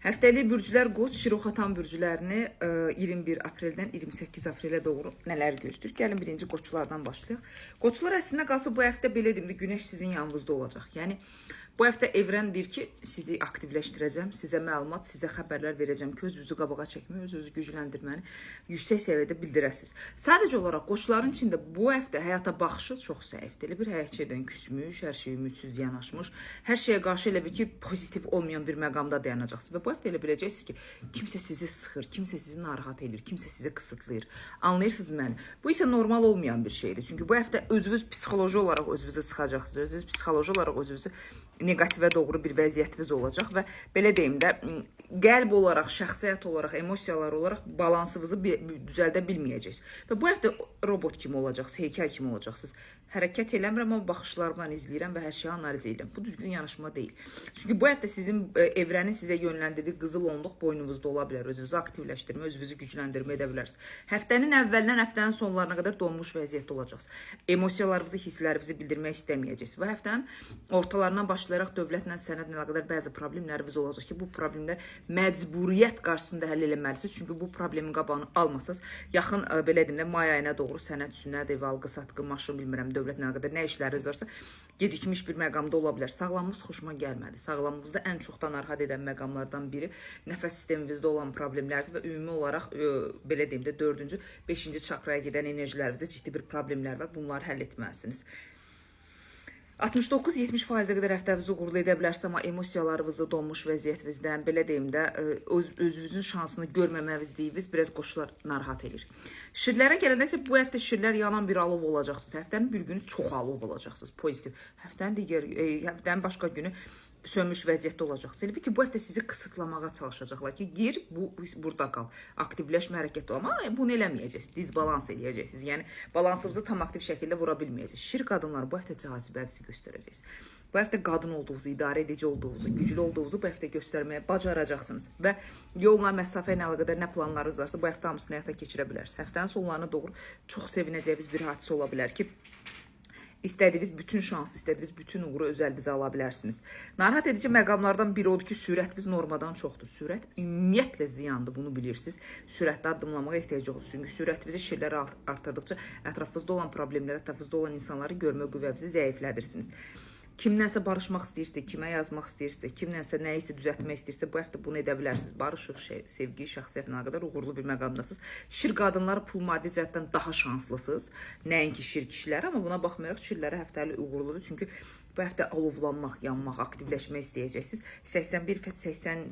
Həftəlik bürclər Qoç, Şiroxatan bürclərini 21 apreldən 28 aprelə doğru nələr gözləyir? Gəlin birinci Qoçlardan başlayaq. Qoçlar əslində qalsa bu həftə belə deyim də günəş sizin yanınızda olacaq. Yəni bu həftə evren deyir ki, sizi aktivləşdirəcəm, sizə məlumat, sizə xəbərlər verəcəm ki, özünüzü qabağa çəkməyi, öz-özünüzü gücləndirməni yüksək səviyyədə bildirəsiniz. Sadəcə olaraq Qoçların içində bu həftə həyata baxışı çox zəifdir. Elə bir hər şeydən küsmüş, hər şeyə ümidsiz yanaşmış, hər şeyə qarşı elə bir ki, pozitiv olmayan bir məqamda dayanacaqsınız və bu həftə elə biləcəksiniz ki, kimsə sizi sıxır, kimsə sizi narahat eləyir, kimsə sizi qısıtlayır. Anlayırsınız məni? Bu isə normal olmayan bir şeydir. Çünki bu həftə özünüz psixoloji olaraq özünüzü sıxacaqsınız, özünüz psixoloji olaraq özünüzü negativə doğru bir vəziyyətiniz olacaq və belə deyim də qəlb olaraq, şəxsiyyət olaraq, emosiyalar olaraq balansınızı düzəldə bilməyəcəksiniz. Və bu həftə robot kimi olacaqsınız, heykəl kimi olacaqsınız. Hərəkət eləmirəm, amma baxışlarımla izləyirəm və hər şeyi analiz edirəm. Bu düzgün yanaşma deyil. Çünki bu həftə sizin evrenin sizə yönləndirdiyi qızıl onluq boynunuzda ola bilər. Özünüzü aktivləşdirmə, özünüzü gücləndirmə edə bilərsiniz. Həftənin əvvəlindən həftənin sonlarına qədər donmuş vəziyyətdə olacaqsınız. Emosiyalarınızı, hisslərinizi bildirmək istəməyəcəksiniz. Və həftənin ortalarından başlayaraq dövlətlə, sənədlə əlaqədar bəzi problemləriniz olacaq ki, bu problemlər məcburiyyət qarşısında həll eləməlisiniz. Çünki bu problemin qabağını almasanız, yaxın belə deyim də may ayına doğru sənəd, sünəd, ev alqı, satqı, maşın bilmirəm, dövlətlə əlaqədar nə işləriniz varsa gecikmiş bir məqamda ola bilər. Sağlamlığınız xoşuma gəlmədi. Sağlamlığınızda ən çox da narahat edən məqamlardan biri nəfəs sisteminizdə olan problemlərdir və ümumi olaraq belə deyim də 4-cü, 5-ci çakraya gedən enerjilərinizdə ciddi bir problemlər var. Bunları həll etməlisiniz. 69-70 faizə qədər həftənizi uğurlu edə bilərsiniz, amma emosiyalarınızı donmuş vəziyyətinizdən, belə deyim də, özünüzün şansını görməməzliyiniz biraz qoçlar narahat eləyir. Şirlərə gələndə isə bu həftə şirlər yanan bir alov olacaqsınız. Həftənin bir günü çox alov olacaqsınız, pozitiv. Həftənin digər həftənin başqa günü sönmüş vəziyyətdə olacaqsınız. Elə bil ki, bu həftə sizi qısıtlamağa çalışacaqlar ki, gir, bu burada qal. Aktivləşmə, hərəkətdə ol. Amma bunu eləməyəcəksiniz. Disbalans eləyəcəksiniz. Yəni balansınızı tam aktiv şəkildə vura bilməyəcəksiniz. Şir qadınlar bu həftə cazibənizi göstərəcəksiniz. Bu həftə qadın olduğunuzu, idarə edici olduğunuzu, güclü olduğunuzu bu həftə göstərməyə bacaracaqsınız və yolla, məsafə ilə əlaqədar nə planlarınız varsa bu həftə hamısını həyata keçirə bilərsiniz. Həftənin sonlarına doğru çox sevinəcəyiniz bir hadisə ola bilər ki, İstədiyiniz bütün şansı, istədiyiniz bütün uğuru öz əlinizə ala bilərsiniz. Narahat edici məqamlardan biri odur ki, sürətiniz normadan çoxdur. Sürət ümumiyyətlə ziyandır, bunu bilirsiniz. Sürətli addımlamağa ehtiyac yoxdur. Çünki sürətinizi şirlər artırdıqca ətrafınızda olan problemləri, ətrafınızda olan insanları görmə qüvvənizi zəiflədirsiniz. Kimdənsə barışmaq istəyirsə, kimə yazmaq istəyirsə, kimdənsə nəyisə düzəltmək istəyirsə, bu həftə bunu edə bilərsiniz. Barışıq, şey, sevgi, şəxsiyyətlə əlaqədar uğurlu bir məqamdasınız. Şir qadınları pul maddi cəhətdən daha şanslısınız. Nəinki şir kişilər, amma buna baxmayaraq şirlərə həftəlik uğurludur. Çünki bu həftə alovlanmaq, yanmaq, aktivləşmək istəyəcəksiniz. 81-80